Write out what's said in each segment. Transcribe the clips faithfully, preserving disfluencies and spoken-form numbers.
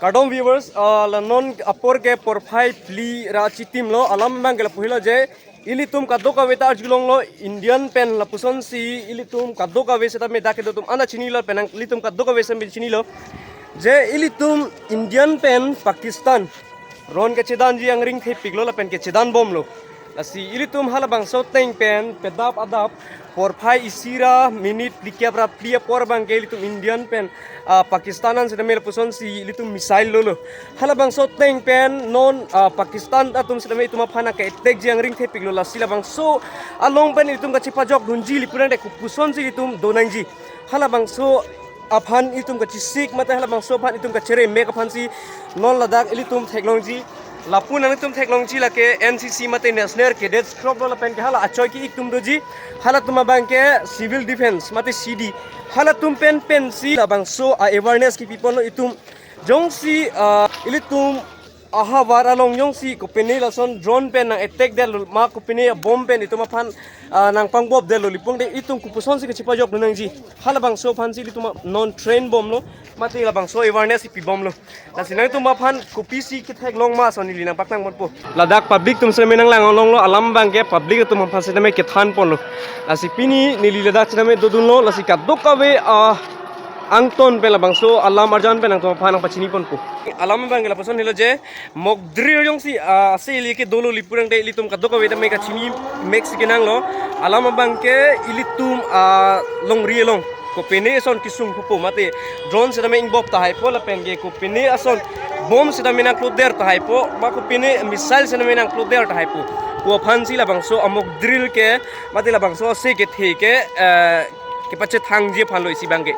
Kardom viewers, ah, la non apor ke porphai phli ra chitim lo, alam abang ke lapu helo je, ilitum kadokave ta arjulonglo Indian pen lapusonsi, ilitum kadokave setame dak kedo atum ana chinilo penang, ilitum kadokave setame chinilo. Je ilitum Indian pen Pakistan ron kechedanji angring thepiklo lapen kechedanbomlo. Lasi ilitum halabangso ateng pen pedap adap porphai isi ra minute phlikep ra phli apor abang ke ilitum Indian pen, ah, Pakistan an setame lapusonsi ilitum missile lolo. Halabangso ateng pen non, ah, Pakistan atum setame itum aphan ke attack ji angring thepiklo, lasi labangso along pen ilitum kachepajokdunji lapu tangte kopusonsi ilitum donangji. Halabangso aphan itum kachesik mate halabangso aphan itum kacheremek aphansi non ladak ilitum theklongji. Lapu nanglitum theklongji lake N C C mate National Cadets Corps lo lapen ke hala achoi ke-ik atum doji. Halatum abang ke Civil Defence mate C D. Halatum pen pensi labangso a-awareness kipiponlo itum. Jongsi, ah, ilitum ahavar along jongsi kopine lason drone pen nang attack detlo ma kopine bomb pen itum aphan, ah, nang pangbop detlo lapu tangte itum kopusonsi kachepajokdun nangji. Halabangso aphansi ilitum non train bomlo, mate labangso awareness pibomlo. Lasi nangtum aphan kopisi ketheklong ma ason neli nangpaklang ponpo. Ladak public atum setame nanglanglonglo, alam abang ke public atum aphan setame kethan ponlo. Lasi pini neli ladak setame dodunlo, lasi kadokave, ah, angton pen labangso alam arjan pen nangtum aphan nangpachini ponpo. Alam abang ke lapuson helo je, mock drill jongsi, ah, ase ili ke dolo lapu tangte ilitum kadokave tame kachini meksi kenanglo. Alam abang ke ilitum, ah, longri along kopine ason kesung pupo mate drone setame ingbop tahaipo lapen ke kopine ason bomb setame nangkloder tahaipo ma kopine missile setame nangkloder tahaipo pu aphansi labangso a-mock drill ke mate labangso ase kethe ke, eh, kepachethangji aphanlo isi abang ke.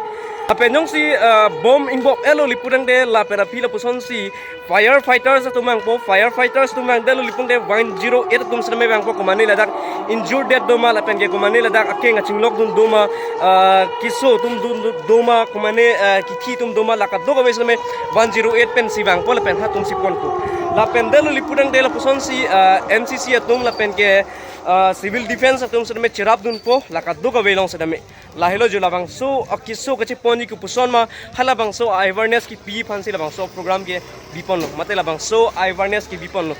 Lapen jongsi, eh, bomb ingbop-etlo lapu tangte lapen aphi lapusonsi firefighters atum vangpo, firefighters atum vangdetlo lapu tangte one zero eight atum setame vangpo, komane ladak injured det doma lapen ke komane ladak akeng achinglokdun doma, eh, keso atum dun, dun doma, komane, eh, kithi atum doma, la kadokave setame one zero eight pensi vangpo lapen hatumsi ponpo. Lapen detlo lapu tangte lapusonsi, eh, N C C atum lapen ke, ah, Civil Defence atum setame cherapdunpo, la kadokave along setame. Lahelo jo labangso akeso kacheponji kopuson ma, halabangso awareness kipi aphansi labangso program ke biponlo, mate labangso awareness ke biponlo.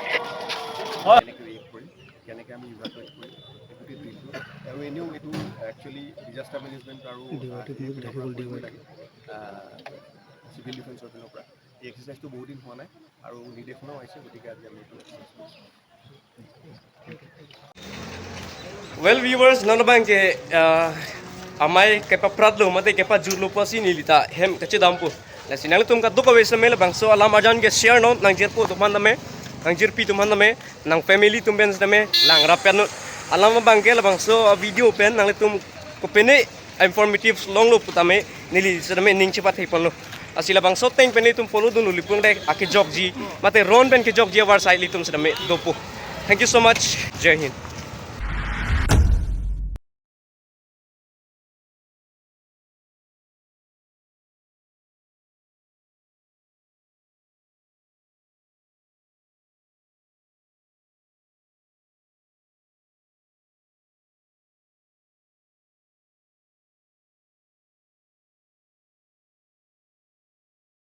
কেনেকৈ ৰিয়েক্ট কৰিম, কেনেকৈ আমি ইভাকুৱেট কৰিম, গোটেই দিনটো। আৰু এনেও এইটো actually disaster management আৰু ডিৱাইডেড আহ, মুখ হেৰি ঢাকি গ'ল, কৰিব ডিৱাইড। লাগে, আহ, চিভিল ডিফেন্সৰ পিনৰ পৰা। এই এক্সাৰচাইজটো বহুত দিন হোৱা নাই আৰু নিৰ্দেশনাও আহিছে, গতিকে আজি আমি এইটো এক্সাৰচাইজ কৰিছোঁ। Well, viewers, non abangke, ah, amei kepapratlo mate kepajutlo pusi neli ta hem kachedampo. Lasi nanglitum kadokave seme labangso alam arjan ke share non nangjirpo atum aphan tame, nangjirpi atum aphan tame, nang family atum pen tame, langrap pen non. Alam abangke labangso, ah, video pen nanglitum kopine informative longlo putame neli setame ning chepathai ponlo. Lasi labangso ateng pen itum follow dun ulipung dek akejokji mate ron pen kejokji avar sai ilitum setame dopo. Thank you so much. Jai Hind.